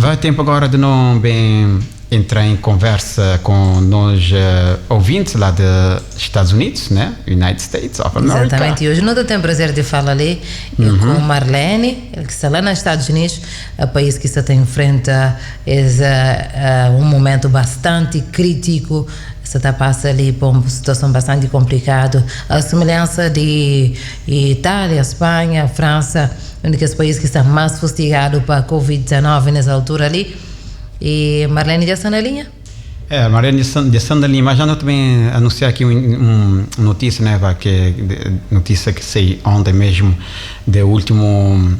Vai tempo agora de não bem entrar em conversa com nós ouvintes lá de Estados Unidos, né? United States of America. Exatamente. E hoje não tenho prazer de falar ali com Marlene, ele que está lá nos Estados Unidos, o país que está em frente a esse, um momento bastante crítico. Está passa ali por uma situação bastante complicada. A semelhança de Itália, Espanha, França, um dos países que está mais fustigado para a Covid-19 nessa altura ali. E Marlene já está na linha? É, Marlene de Sandalina, mas já não também anunciar aqui um notícia, né, vá, que notícia que sei ontem mesmo, de último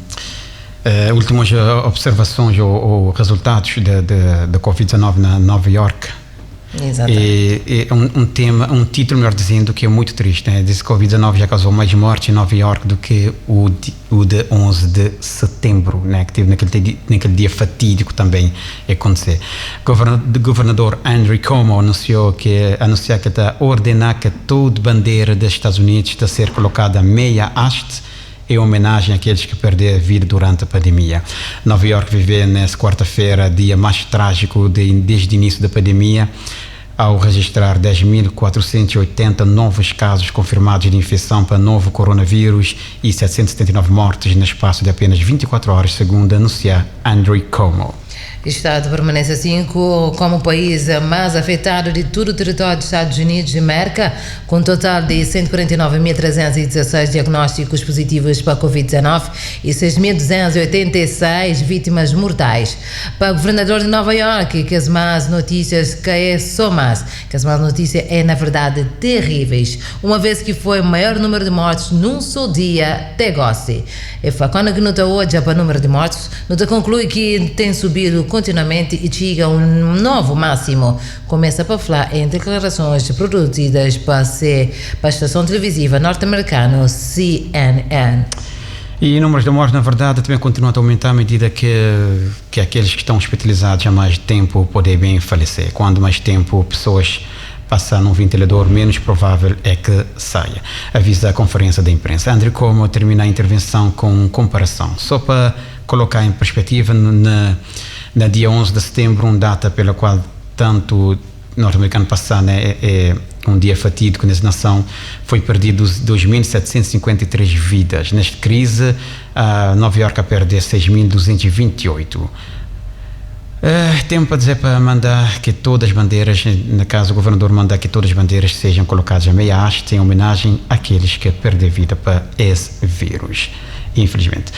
últimas observações ou resultados de Covid-19 na Nova York. Exatamente. E é um tema, um título, melhor dizendo, que é muito triste, né? Diz que Covid-19 já causou mais mortes em Nova York do que o de 11 de setembro, né? Que teve naquele dia fatídico também acontecer. O governador Andrew Cuomo anunciou que está a ordenar que toda bandeira dos Estados Unidos está a ser colocada a meia haste em homenagem àqueles que perderam a vida durante a pandemia. Nova York viveu nessa quarta-feira dia mais trágico desde o início da pandemia, ao registrar 10.480 novos casos confirmados de infecção para novo coronavírus e 779 mortes no espaço de apenas 24 horas, segundo anuncia Andrew Cuomo. Estado permanece assim como o país mais afetado de todo o território dos Estados Unidos de América, com um total de 149.316 diagnósticos positivos para a Covid-19 e 6.286 vítimas mortais. Para o governador de Nova York, que as más notícias que é só más, que as más notícias é na verdade terríveis, uma vez que foi o maior número de mortes num só dia até agora. E foi quando que nota hoje para o número de mortes, nota conclui que tem subido continuamente e chega a um novo máximo. Começa para falar em declarações produzidas para, ser, para a estação televisiva norte-americana CNN. E números de mortes, na verdade, também continuam a aumentar à medida que aqueles que estão hospitalizados há mais tempo podem bem falecer. Quando mais tempo pessoas passam num ventilador, menos provável é que saia, avisa a conferência da imprensa. André Cuomo termina a intervenção com comparação. Só para colocar em perspectiva, na dia 11 de setembro, uma data pela qual tanto norte-americano passar, né, é um dia fatídico nessa nação, foi perdido 2.753 vidas. Nesta crise, a Nova York a perder 6.228. Tempo para dizer para mandar que todas as bandeiras, no caso o governador mandar que todas as bandeiras sejam colocadas a meia haste em homenagem àqueles que perdem vida para esse vírus, infelizmente.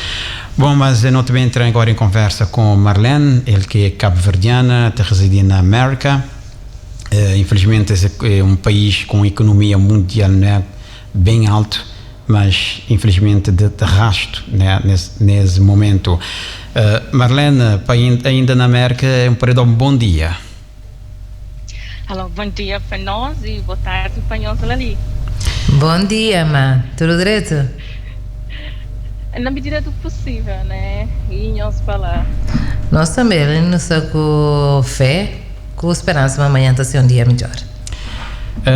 Bom, mas eu não também entrei agora em conversa com Marlene, ele que é cabo-verdiana, está residindo na América. Infelizmente esse é um país com economia mundial, né, bem alto, mas infelizmente de rasto, né, nesse momento. Marlene, ainda na América é um período um bom dia. Alô, bom dia para nós e boa tarde para nós ali. Bom dia, ma. Tudo direito? Na medida do possível, né? E nós falar. Nós também, não sei com fé, com esperança, mas amanhã está ser um dia melhor.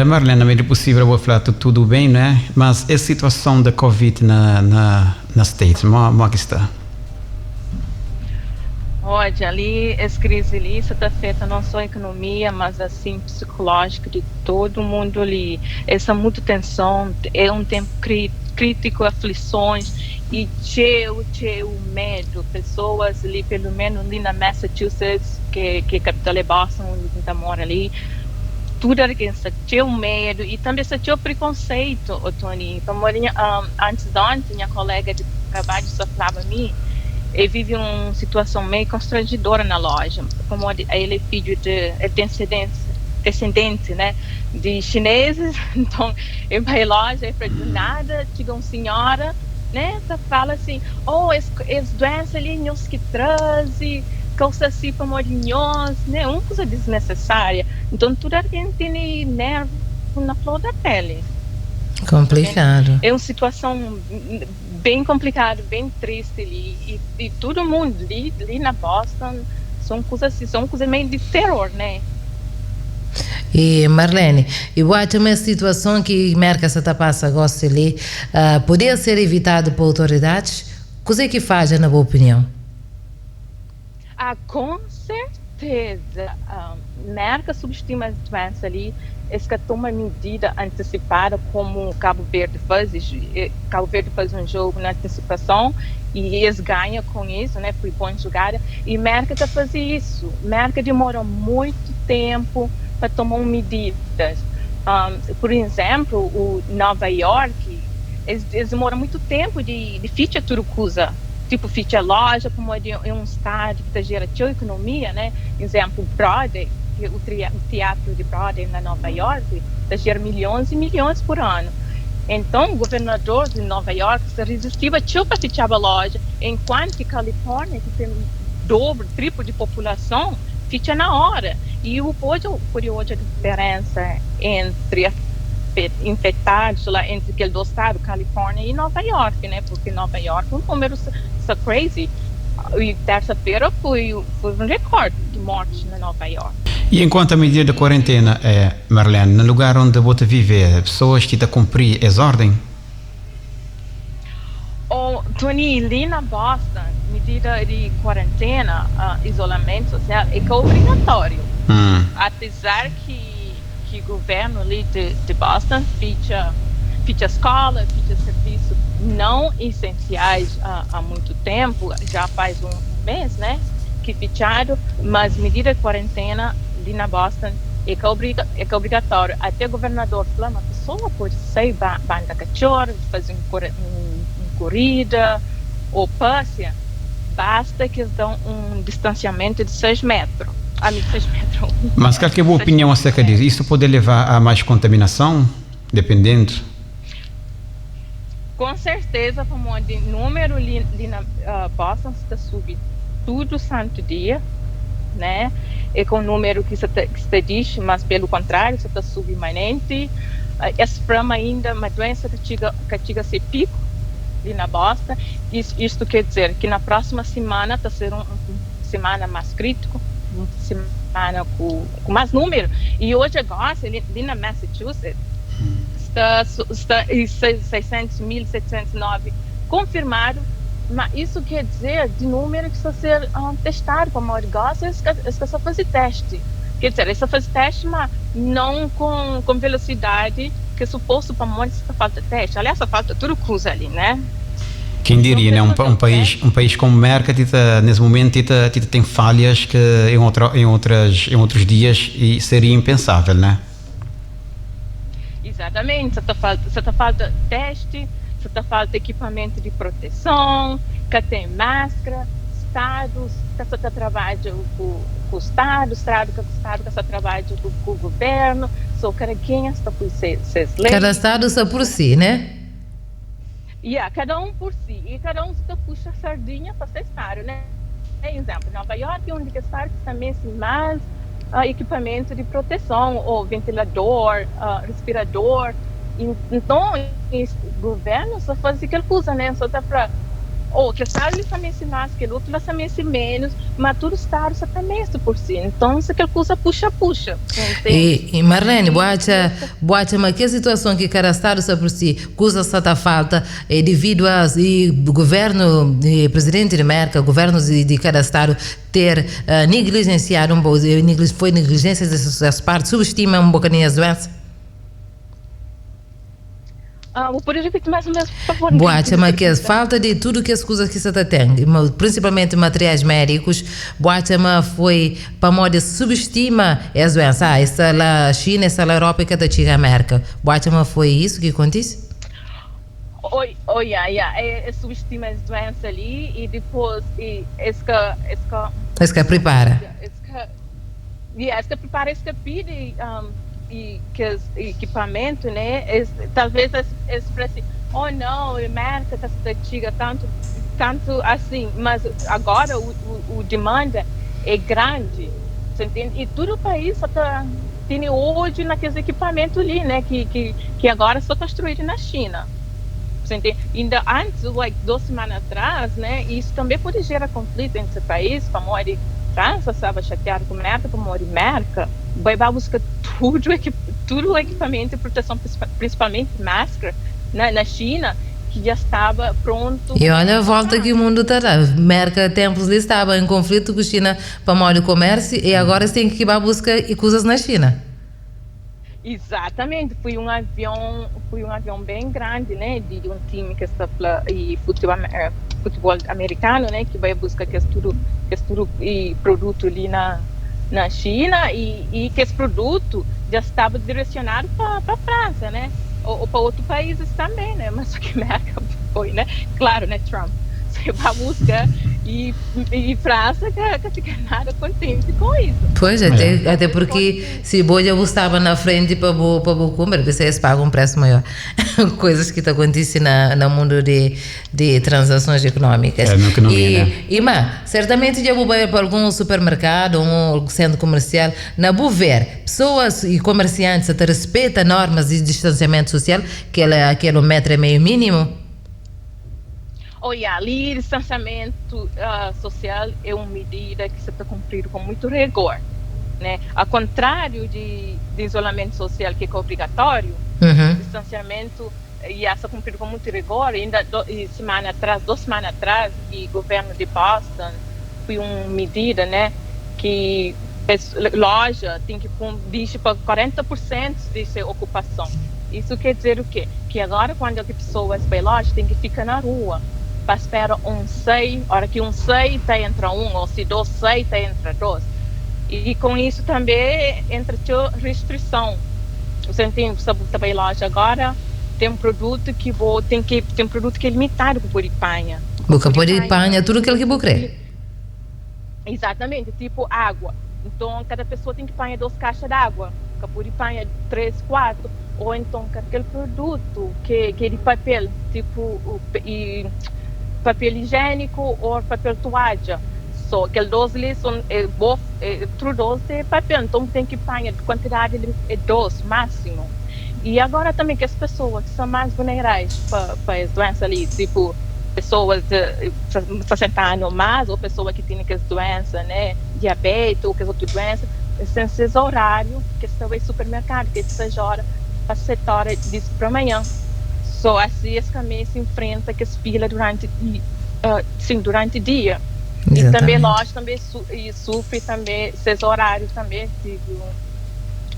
Marlene, na medida do possível, eu vou falar tudo bem, né? Mas a situação da Covid na States, como é que está? Olha, ali, essa crise ali, isso está afeta não só a economia, mas assim, psicológico de todo mundo ali. Essa muita tensão, é um tempo crítico, aflições e cheio, cheio medo. Pessoas ali, pelo menos ali na Massachusetts, que é a capital é Boston, onde a gente mora ali, tudo era que está cheio medo e também está cheio preconceito, o Tony. Então, antes de ontem, minha colega de trabalho só falava a mim, ele vive uma situação meio constrangedora na loja, como ele é filho de, ele tem descendência, descendente, né, de chineses, então ele vai à loja e fala, do nada, chega uma senhora, né, fala assim, oh, esse doença ali, nós que traz, causa assim para nós, né, uma coisa desnecessária. Então, tudo alguém tem nervo na flor da pele. Complicado. É uma situação bem complicada, bem triste ali. E todo mundo ali na Boston são coisas assim, são coisas meio de terror, né? E Marlene, eu acho uma situação que América está passa agora ali, podia ser evitado por autoridades? O que é que faz, na boa opinião? Ah, com certeza. Merka subestima es doença li, es ka toma medida antecipada como Cabo Verde faz. Cabo Verde faz um jogo na antecipação e eles ganham com isso, né? Foi bom jogada. E Merka ka faze isso. Merka demorou muito tempo para tomar medidas. Por exemplo, o Nova York, eles demoram muito tempo de fitxa tudo coisa. Tipo, fitxa loja, como é um estado que gera txeu economia, né? Exemplo, Broadway, o teatro de Broadway na Nova York, tá gera milhões e milhões por ano. Então, o governador de Nova York se resistiu a txeu para fechar a loja, enquanto que Califórnia, que tem dobro, triplo de população, ficha na hora. E o pode por hoje a diferença entre infectados lá entre aquele do estado, Califórnia e Nova York, né? Porque Nova York o número está crazy. E terça-feira foi um recorde de mortes na Nova York. E enquanto a medida de quarentena é, Marlene, no lugar onde você vive, pessoas que estão a cumprir as ordens? Oh, Tony, ali na Boston, medida de quarentena, isolamento social, é que é obrigatório. Apesar que o governo ali de Boston ficha escola, ficha serviços não essenciais há muito tempo, já faz um mês, né, que fechado, mas medida de quarentena ali na Boston é que é obrigatório. Até o governador falou, uma pessoa pode sair banda cachorro, fazer um corrida ou passeia, basta que eles dão um distanciamento de 6 metros. Ah, 6 metros. Mas qual que é a boa opinião acerca disso? Isso pode levar a mais contaminação, dependendo? Com certeza, como de número ali na Boston está subindo todo santo dia, né? E com o número que se diz, mas pelo contrário, está submanente. Esse problema ainda é uma doença que chega a ser pico ali na Boston. Isto quer dizer que na próxima semana está sendo uma semana mais crítico, uma semana com mais número. E hoje agora, ali na Massachusetts, está em 600.709 confirmado, mas isso quer dizer de número que está a ser testado, como o gosta, eles só fazer teste. Quer dizer, eles só fazem teste, mas não com velocidade que é suposto para muito só falta teste. Aliás, só falta tudo coisa ali, né? Quem diria, né? Um país como América, tita, nesse momento, tita tem falhas que em outros dias e seria impensável, né? Exatamente, só falta teste, só falta equipamento de proteção, que tem máscara, Estado, que só está trabalhando com o Estado, Estado que o Estado que só trabalha com o governo, só cada quem está por seus leis. Cada Estado só por si, né? Yeah, cada um por si. E cada um só puxa a sardinha para ser estado, né? Exemplo, Nova York é um dos estados que também tem mais equipamento de proteção, ou ventilador, respirador. Então, o governo só faz aquela coisa, né? Só está para ou que estado ele também se mais que o outro lá também se menos, mas tudo estado só também por si. Então, se aquela coisa puxa, puxa. E Marlene, boacha, mas que situação que cada estado só por si, coisa só tá falta, é devido a e governo, e presidente de América, governos de cada estado ter negligenciado um pouco, foi negligência dessas partes, subestima um bocadinho as doenças? Ah, vou poder repetir mais ou menos, por favor? Boa, mas que a falta de tudo que as coisas que se tem, principalmente materiais médicos, boa, mas foi para modo subestima as doenças. Ah, essa lá China, essa lá Europa que está chega a América. Boa, mas foi isso que acontece? Oi, oi, yeah. É subestima as doenças ali e depois e esse que, esse que, esse que prepara. Esse que, yeah, esse que prepara, esse que pede e que equipamento, né? Talvez esse assim, oh não, a América está antiga tanto, tanto assim, mas agora o demanda é grande, você entende? E todo o país só tá tem hoje naqueles equipamentos ali, né? Que agora só construído na China. Você entende? Ainda antes, like, 2 semanas atrás, né? Isso também pode gerar conflito entre países, como a França estava chateada com a América, como a América vai buscar tudo, tudo o equipamento de proteção, principalmente máscara, na China. ki dja staba prontu E olha a volta ki pa mundu ta da. Merka tempus li staba em konflitu ku Xina pamodi komérsiu e agora es ten ki ba buska e kuzas na Xina. Exatamente, foi um avião, foi um avião bem grande, né, de, de um time que está pla, e futebol, futebol americano, né, que vai buscar que tudo, que tudo e produto ali na na China e, e que esse produto já estava direcionado para a França, né, ou, ou para outros países também, né, mas só que América foi, né, claro, né, Trump se vai buscar e, e França que, que fica nada contente com isso. Pois, até, até porque se bo dja bu staba na frenti pa bu pa bu kume, dipôs es paga un presu maior. Coisas ki ta kontise na na mundu di di transações económicas. É, na economia, E, né? e ma, certamente dja bu bai pa algun supermercado, un centro comercial, na bu ver, pessoas e comerciantes sa ta respeita normas di distanciamento social, kel kel un metro e meio mínimo? Oiá, ali distanciamento social é uma medida que se está cumprido com muito rigor, né? Ao contrário de, de isolamento social que é obrigatório, distanciamento e essa cumprido com muito rigor. Ainda do, e semana atrás, 2 semanas atrás, o governo de Boston foi uma medida, né, que loja tem que pôr bicho para 40% de sua ocupação. Isso quer dizer o quê? Que agora quando as pessoas vai loja tem que ficar na rua para esperar um sei, hora que um sei tá entra um, ou se dois sei tá entra dois. E com isso também entra restrição. Você tem, você vai loja agora, tem um produto que vou, tem que tem um produto que é limitado por panha. Bu ka pode panha tudo aquilo que bu crê. Exatamente, tipo água. Então, cada pessoa tem que panhar duas caixas de água. Que pode panhar três, quatro. Ou então, aquele produto que, que é de papel, tipo e, papel higiênico ou papel toalha. Só aquele dois ali são é, bof, é, tudo dois é papel. Então, tem que panhar de quantidade de é dois máximo. E agora também que as pessoas que são mais vulneráveis para as doenças ali, tipo pessoas de 60 anos ou mais, ou pessoa que tem aquelas doenças, né, diabetes ou aquelas outras doenças, tem esses horário que está no supermercado, que é de 6 horas para 7 horas disso para amanhã. Só assim esse caminho se enfrenta que as fila durante, sim, durante o dia. E também nós também su e sofre também esses horários também, tipo,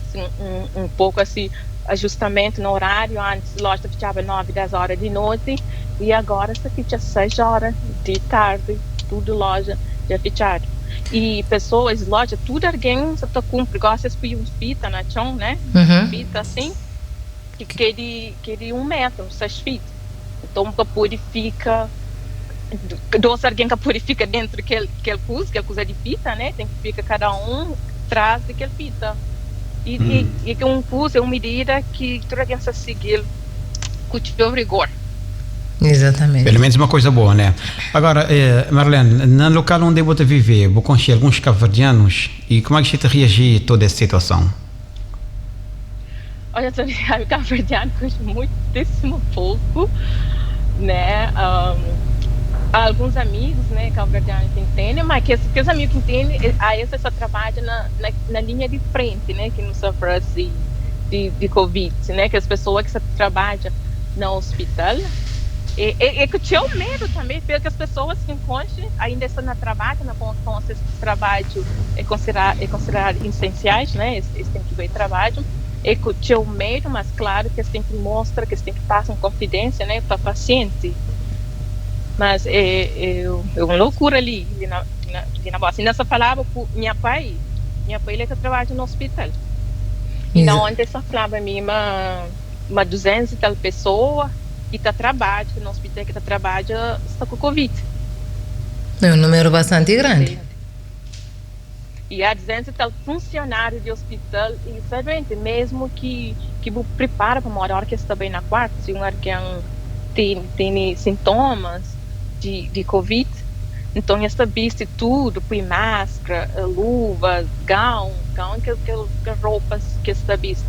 assim, um, um pouco assim, ajustamento no horário. Antes a loja fechava 9, 10 horas de noite e agora se fecha 6 horas de tarde, tudo loja já fechado. E pessoas, loja, tudo alguém só tá cumpre, gosta de um fita na chão, né? Fita assim, que é de 1 metro, 6 feet. Então, que pode fica dois alguém que purifica dentro que ele que ele usa de fita, né? Tem que ficar cada um atrás daquele fita. E, e, e que um curso é uma medida que toda a gente seguir com o rigor. Exatamente. Pelo menos uma coisa boa, né? Agora, Marlene, no local onde você vive, vou conhecer alguns cabo-verdianos e como é que você reagir a toda essa situação? Olha, eu cabo-verdiano conheço muitíssimo pouco, né? Alguns amigos, né, cabo-verdianos que entendem, mas que os amigos que entendem, aí você só trabalha na linha de frente, né, que não sofre assim de Covid, né, que as pessoas que só trabalham no hospital, e que tinha o medo também, porque as pessoas que encontram ainda estão na trabalho, na com, com esses trabalho é considerado essenciais, né, eles têm que ver trabalho, é que tinha o medo, mas claro que eles têm que mostrar, que eles têm que passar confidência, né, para paciente. Mas é uma loucura ali na Boston. E nessa palavra, minha pai ele é que trabalha no hospital. Então, ontem só falava a mim uma 200 e tal pessoa que está trabalhando no hospital, que está trabalhando, está com Covid. É um número bastante grande. E há 200 e tal funcionários de hospital e sabe, mesmo que prepara para uma hora que está bem na quarta, se um alguém tem sintomas de Covid, então esta veste tudo, põe máscara, luvas, gown, gown que roupas que está veste.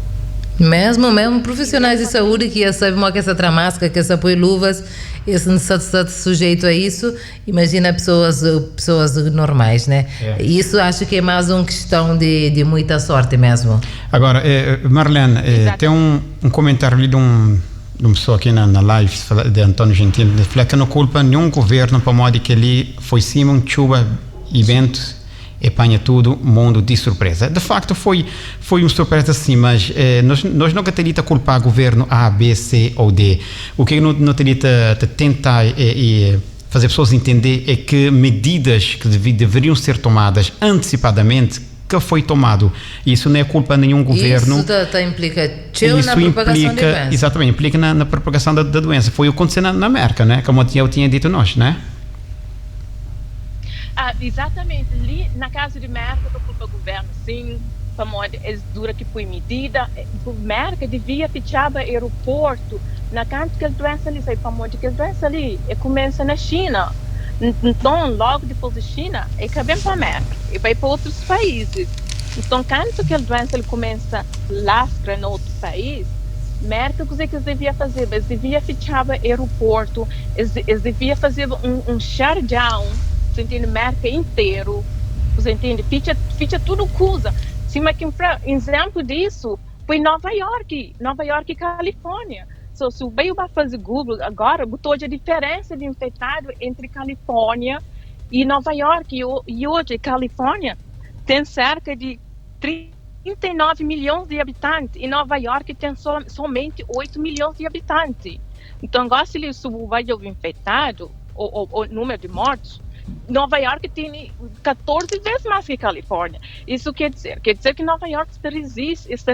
Mesmo profissionais de saúde que já sabem que essa máscara, que essa põe luvas, esse não está sujeito a isso, imagina pessoas normais, né? É. Isso acho que é mais uma questão de muita sorte mesmo. Agora, Marlene, tem um comentário ali de um un pessoa aqui na live de António Gentil, de fala que não culpa nenhum governo para modo que ali foi cima um chuva e vento e apanha tudo mundo de surpresa. De facto foi uma surpresa, sim, mas nós nunca teríamos a culpar governo A, B, C ou D. O que não teria de tentar e fazer pessoas entender é que medidas que deveriam ser tomadas antecipadamente que foi tomado. Isso não é culpa de nenhum governo. Isso tá implica isso na propagação implica, da doença. Exatamente, implica na propagação da doença. Foi o que aconteceu na América, né? Como eu tinha dito nós, né? Ah, exatamente. Ali, na casa de América, a culpa do governo, sim. Famosa, dura que foi medida. A América devia fechar o aeroporto. Na canto que a doença ali, sai famosa que a doença ali, e começa na China. Então, logo depois da China, é que vem para a América e vai para outros países. Então, quando que a doença ele começa a lascar no outro país, América, o que eles devia fazer? Eles devia fechar o aeroporto, eles devia fazer um shutdown, você entende? América inteiro, você entende? Ficha tudo coisa. Sim, mas que exemplo disso foi Nova York e Califórnia. So, se o veio para fazer Google agora, botou a diferença de infectado entre Califórnia e Nova York. E hoje, Califórnia tem cerca de 39 milhões de habitantes e Nova York tem somente 8 milhões de habitantes. Então, agora, se ele vai de infectado, ou número de mortos, Nova York tem 14 vezes mais que Califórnia. Isso quer dizer? Quer dizer que Nova York está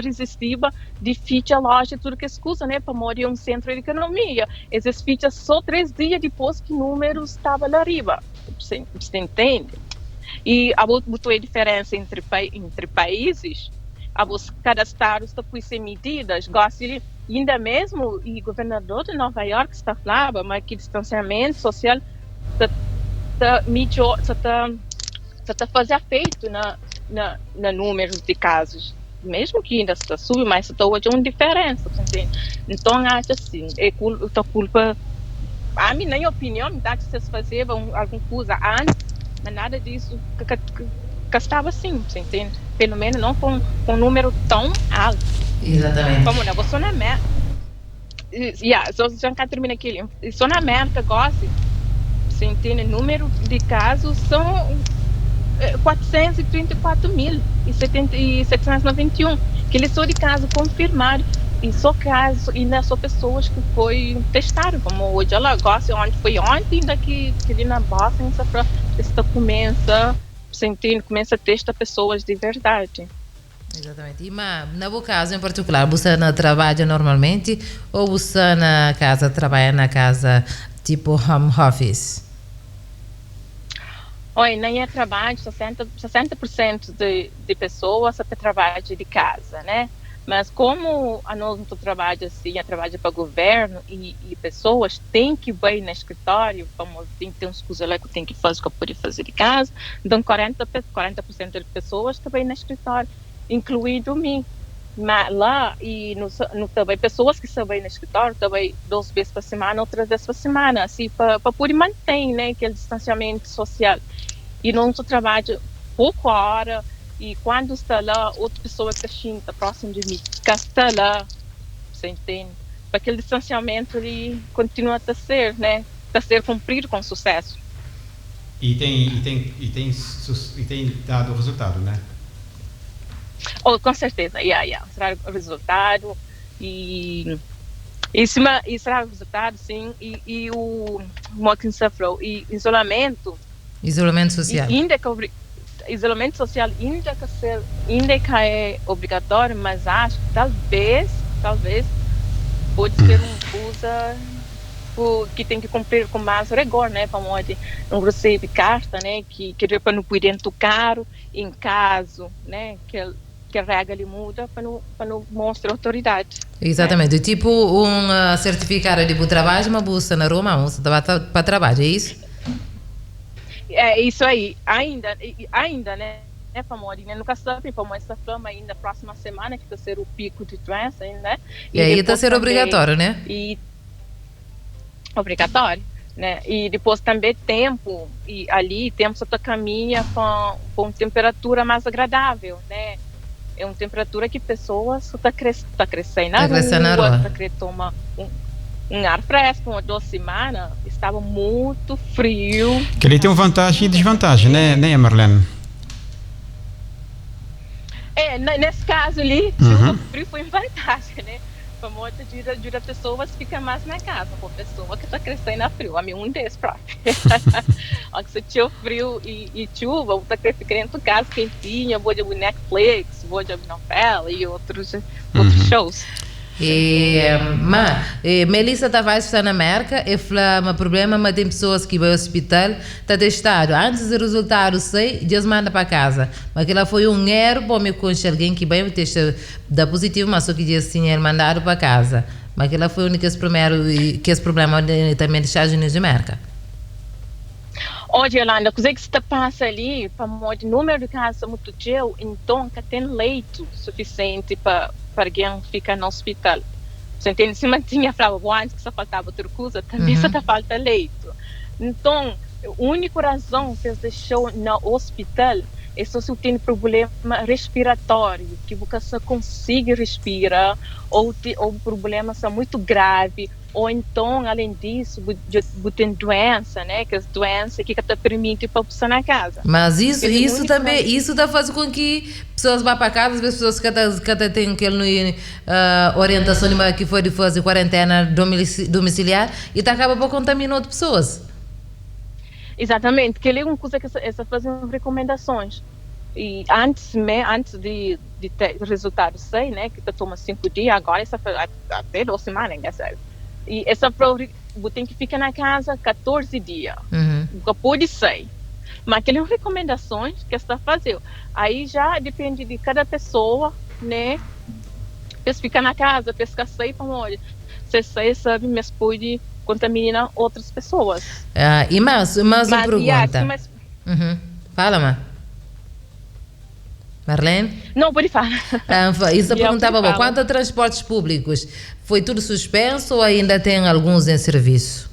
resistiva de ficha loja, tudo que escusa, né? Para morrer um centro de economia. Esses fichas só 3 dias depois que o número estava lá arriba. Você entende? E a botou a diferença entre países, cada estado está por ser medidas. Gosto de, ainda mesmo, e o governador de Nova York está falando, mas que distanciamento social está tá fazendo efeito na números de casos, mesmo que ainda está subindo, mas está hoje uma diferença, entende? Então acho assim, é culpa, a minha opinião, dá que vocês faziam alguma coisa antes, mas nada disso que estava assim, você entende? Pelo menos não com um número tão alto. Exatamente. Como na você na América, yeah, só já cá termina aqui, só na América gosta. Você entende? O número de casos são 434.791, que eles só de caso confirmado e só caso e não só pessoas que foi testado, como hoje ela gosta, onde foi ontem ainda que ali na Boston está começa, você entende? Começa a testar pessoas de verdade. Exatamente. E mas, na boa casa em particular, você não trabalha normalmente ou você na casa trabalha na casa tipo home office? Oi, nem é trabalho, 60% de pessoas até trabalho de casa, né? Mas como a nós não trabalha assim, a trabalha para governo e pessoas têm que ir no escritório, como tem que ter uns coisas lá que tem que fazer, que eu poder fazer de casa, então 40% de pessoas também no escritório, incluindo mim. Mas lá, e no também pessoas que estão bem no escritório, também 2 vezes por semana ou 3 vezes por semana, assim, para poder manter, né, aquele distanciamento social. E não trabalho pouco hora, e quando está lá, outra pessoa que está próximo de mim, que está lá, você entende? Para aquele distanciamento ele continua a ser, né, a ser cumprido com sucesso. E tem dado resultado, né? Oh, com certeza, yeah. Será o resultado e será o resultado, sim. E o Mocking falou, e isolamento. Isolamento social. E ainda que, isolamento social ainda que é obrigatório, mas acho que talvez pode ser uma coisa que tem que cumprir com mais rigor, né? Para onde não recebe carta, né? Que para não poder tocar em caso, né? Que a regra lhe muda para não mostrar autoridade. Exatamente. Né? Tipo um certificado de trabalho, uma bolsa na Roma, um para trabalho, é isso? É isso aí. Ainda, né? Famosa, né? Nunca sabe, como essa fama ainda próxima semana que vai ser o pico de doença, né? E aí está ser obrigatório, né? E obrigatório, né? E depois também tempo, e ali tempo só caminha com temperatura mais agradável, né? É uma temperatura que pessoas está crescendo na rua, está crescendo, toma Um ar fresco, uma 2 semana, estava muito frio. Que ele tem vantagem e desvantagem, né, Marlene? É, nesse caso ali, chuva, frio foi vantagem, né? Famosa ajuda pessoas ficar mais na casa, por pessoa que está crescendo na frio. A mim, um desses próprio. Se tinha frio e chuva, eu tá ficar dentro de casa quentinha, vou de Netflix, vou de novela e outros shows. E, mas, e, Melissa Tavares está na América e fala, mas problema, mas tem pessoas que vão ao hospital, está testado. Antes do resultado sair, Deus manda para casa. Mas aquela foi um erro para me conhecer alguém que vai teste dá positivo, mas só que diz assim, ele mandado para casa. Mas aquela foi o único esse primeiro que esse problema de, também dos Estados Unidos de América. Olha, Yolanda, coisa que se passa ali, para o número de casos muito teu, então que tem leito suficiente para alguém ficar no hospital. Você entende? Se mantinha falava antes que só faltava outra coisa, também só tá falta leito. Então, a única razão que eles deixou no hospital é só se tem problema respiratório, que você só consegue respirar, ou problema são muito grave, ou então, além disso, você tem doença, né? Que as doenças que te permite para passar na casa. Mas isso também, isso está fazendo com que pessoas vá para casa, as pessoas que têm aquele orientação de que foi de fazer quarentena domiciliar e tá acaba por contaminar outras pessoas. Exatamente, que é uma coisa que essa fazem recomendações. E antes, me, antes de ter resultado sair, né, que toma 5 dias, agora essa até 2 semanas, né, sabe? E essa tem que ficar na casa 14 dias. Nunca pode sair. Mas aquelas recomendações que está fazendo. Aí já depende de cada pessoa, né? Se ficar na casa, pescar sair para onde? Se sair, sabe, mas pode contaminar outras pessoas. Ah, e mais uma pergunta. Yeah, mas. Fala, ma. Marlene? Não, pode falar. Ah, isso eu perguntava, bom, quanto a transportes públicos, foi tudo suspenso ou ainda tem alguns em serviço?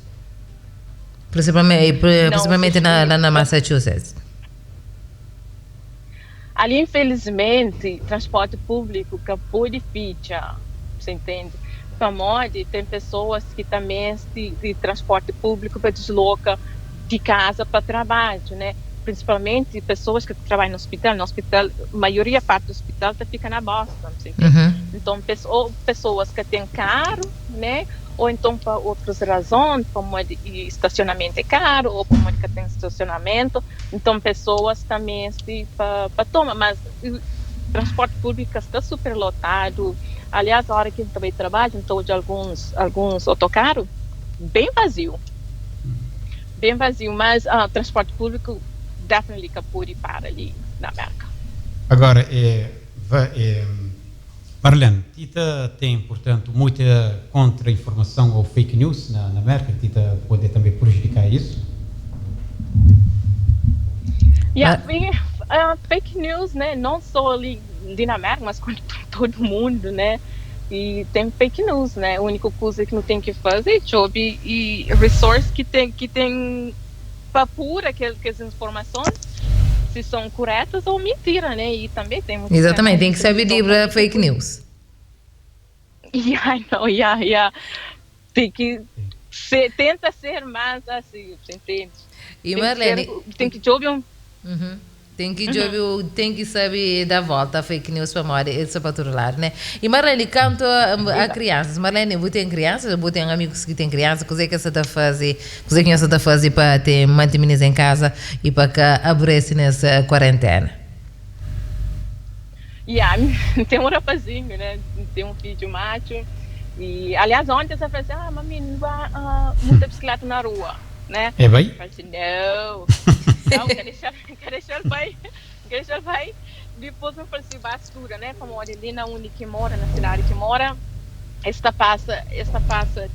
Principalmente na Massachusetts. Ali, infelizmente, transporte público acabou de ficha, você entende? Pamode, tem pessoas que também de transporte público para desloca de casa para trabalho, né? Principalmente pessoas que trabalham no hospital. No hospital, a maioria parte do hospital tá fica na Boston, você entende? Então, ou pessoas que têm carro, né? Ou então para outras razões, como de estacionamento é caro, ou como que tem estacionamento. Então, pessoas também para tomar, mas o transporte público está super lotado. Aliás, a hora que eu também trabalho, então de alguns autocarros, bem vazio. Bem vazio, mas transporte público definitely capuri para ali na América. Agora, Marlene, Tita tem, portanto, muita contra-informação ou fake news na América, Tita pode também prejudicar isso? Yeah, fake news, né? Não só ali na América, mas com todo mundo, né? E tem fake news, né? A única coisa que não tem que fazer é job e resource que tem para pura que as informações se são corretas ou mentira, né? E também tem muito Exatamente, tem que saber de fake news. Yeah, I know, yeah. Tem que ser, tenta ser mais assim, você entende? E Marlene, tem que job um Tem que saber dar volta a fake news para morrer, isso para todo lado, né? E Marlene, quanto a crianças, Marlene, você tem crianças, você tem amigos que têm crianças, o que é que você está a fazer, o que é que você está a fazer para ter manter meninas em casa e para que aborrece nessa quarentena? Yeah, tem um rapazinho, né? Tem um filho macho. E, aliás, ontem você falou assim, ah, mami, não vai muita bicicleta na rua, né? É bem? Eu falei assim, não, não, quer deixar o pai, quer deixar o pai. Depois eu falei assim, basura, né? Como ali na onde que mora, na cidade que mora, esta passa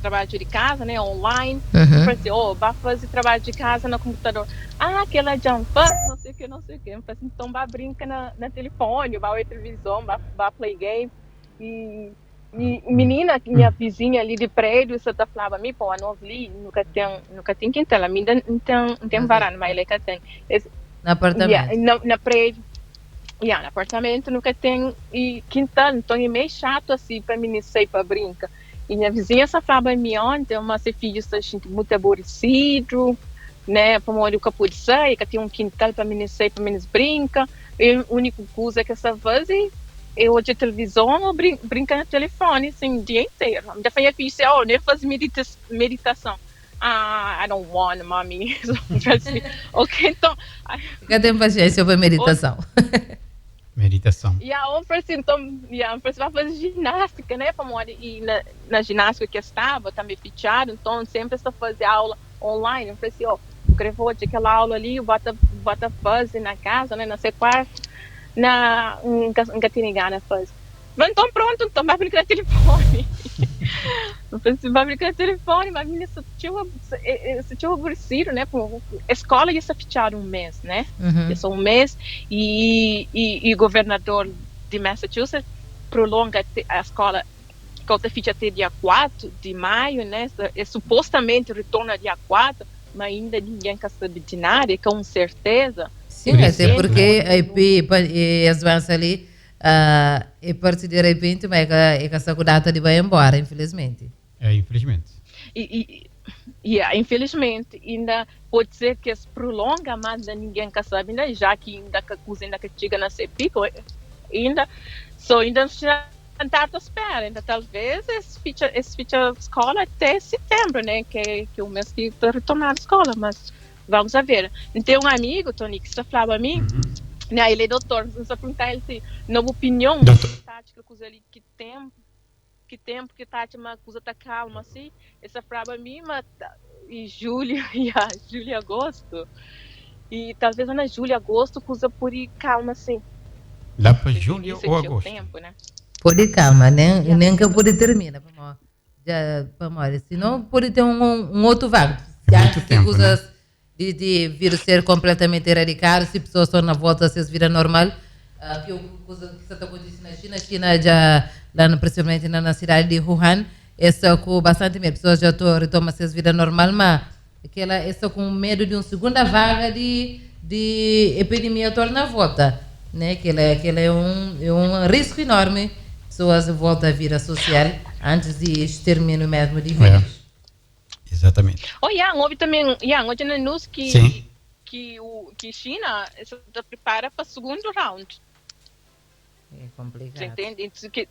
trabalho de casa, né? Online. Eu falei assim, oh, vai fazer trabalho de casa no computador. Ah, aquela jump, não sei o que, não sei o que. Eu falei assim, então vá brinca na telefone, vai ver televisão, vá play game. E menina, minha vizinha ali de prédio, você tá falando a mim, pô, a nós ali nunca tem quintal, a mim não tem varanda, mas ele que tem. Esse, No apartamento. Yeah, na prédio. Yeah, no apartamento nunca tem e quintal, então é meio chato assim para mim sair para brincar. E nha vizinha sa flaba mi onti ma se fidju sta xinti mutu aboresidu, né, pamodi ka pode sai, ka ten un kintal pa minis sai, pa minis brinka. E úniku kuza ki es ta faze é odja tilivizon ô brinka na tilifoni asin dia interu. Mi ta fla nha fidju si, oh, ne faze meditason. Ah, I don't want, mami. Ok, então. Ka ten pasiénsia pa meditason. Meditason. Ya, ou fala assim, então, ya, fala assim, vai fazer ginástica, né? Pamodi, e na ginástica que eu estava, também fechado, então sempre está fazer aula online. Eu falei assim, ó, oh, vou aquela aula ali, bota fazer na casa, né? Na seu quarto, na, nunca tinha gana fazer. Mas então pronto, então vai brincar no telefone. Eu falei assim, vai brincar no telefone, mas menina, só tinha aborrecido, né? A escola ia ser fechada um mês, né? Uhum. Só um mês e o governador de Massachusetts prolonga a escola que fica até dia 4 de maio, né? E supostamente retorna dia 4, mas ainda ninguém quer saber de nada, com certeza. Sim, até porque a IP e as doenças ali e partir de repente, mas é que essa data de vai embora, infelizmente. É, infelizmente. E yeah, infelizmente, ainda pode ser que se prolonga, mas ninguém quer sabe, ainda, já que ainda que a coisa ainda que chega na ser pico, ainda, só ainda está à espera, ainda talvez esse ficha escola até setembro, né, que é o mês que está retornar à escola, mas vamos a ver. Tem um amigo, Tony, que está falando a mim, né, ele é doutor, você perguntar ele se, na opinião, tática, coisa ali, que tempo que tá uma coisa tá calma assim, essa fraba mim, mas em julho, julho, agosto, e talvez na julho, agosto, coisa por ir calma assim. Lá para julho ou agosto? Tempo, né? Pode ir calma, nem que pode terminar, já, para senão pode ter um outro vago. É muito tempo, né? De vírus ser completamente erradicado, se pessoas estão na volta a ser vida normal, que o coisa que está acontecendo na China, a China já lá principalmente na cidade de Wuhan, essa com bastante medo, pessoas já estão retomando a sua vida normal, mas aquela essa com medo de uma segunda vaga de epidemia torna a volta, né? Que ela é um risco enorme, pessoas voltam à vida social antes de extermínio mesmo de vírus. É. Exatamente. Oh, yeah, houve também, yeah, hoje na news que que China se prepara para o segundo round. É complicado. Você entende? Isso que,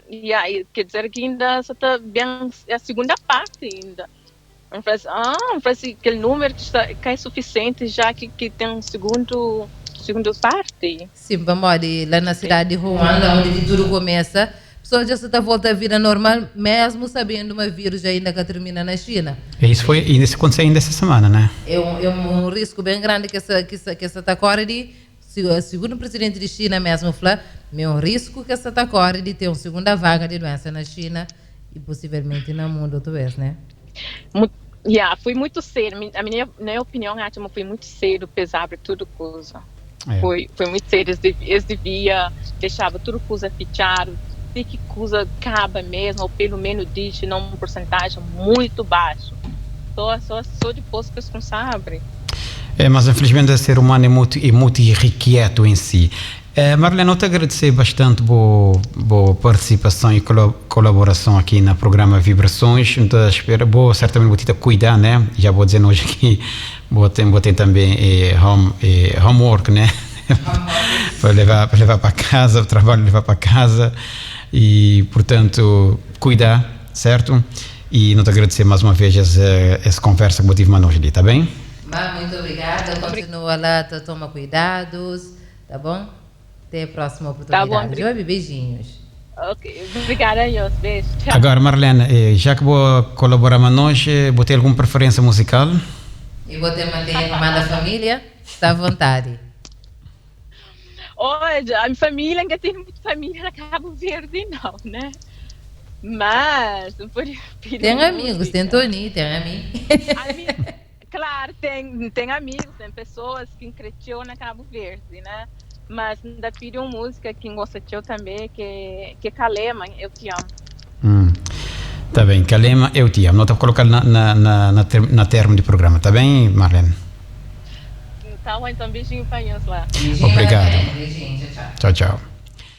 yeah, quer dizer que ainda está bem, é a segunda parte ainda. Parece aquele número que, está, que é suficiente já que tem um segundo parte. Sim, vamos lá na cidade de Wuhan, onde tudo começa, pessoas já está volta à vida normal, mesmo sabendo uma vírus ainda que termina na China. Isso foi, e isso aconteceu ainda essa semana, né? É um risco bem grande que essa corre de, segundo o presidente de China mesmo falou, é um risco que essa corre de ter uma segunda vaga de doença na China e possivelmente no mundo outra vez, né? Yeah, foi muito cedo. A minha opinião, acho que foi muito cedo pesar tudo coisa. É. Foi muito cedo. Eles deviam deixar tudo coisa fechado, se que coisa acaba mesmo, ou pelo menos diz numa porcentagem muito baixa. Só depois que eles sabem. É, mas infelizmente o ser humano é muito irrequieto em si. Marlene, eu te agradecer bastante boa participação e colaboração aqui no programa Vibrações. Então, espero, vou certamente vou te cuidar, né? Já vou dizer hoje aqui, vou ter também homework, né? Para levar para casa, o trabalho levar para casa e, portanto, cuidar, certo? E não te agradecer mais uma vez essa conversa que eu tive hoje ali, tá bem? Muito obrigada, continua lá, toma cuidados, tá bom? Até a próxima oportunidade. Tá bom, Job, beijinhos. Ok, obrigada, Jos. Beijo. Tchau. Agora, Marlene, já que vou colaborar com nós, vou ter alguma preferência musical? E vou ter manter a da família, está à vontade. Olha, a minha família, ainda tem muita família na Cabo Verde, não, né? Mas, não pode pedir. Tem amigos, tem Tony, tem amigo. Claro, tem amigos, tem pessoas que cresceu na Cabo Verde, né? Mas ainda pedi uma música que gosta de eu também, que é Kalema, Eu Te Amo. Tá bem, Kalema, Eu Te Amo. Não estou colocando na termo de programa, tá bem, Marlene? Tá bom, então beijinho para nós lá. Beijinho. Obrigado. Beijinho, tchau, tchau. Tchau, tchau.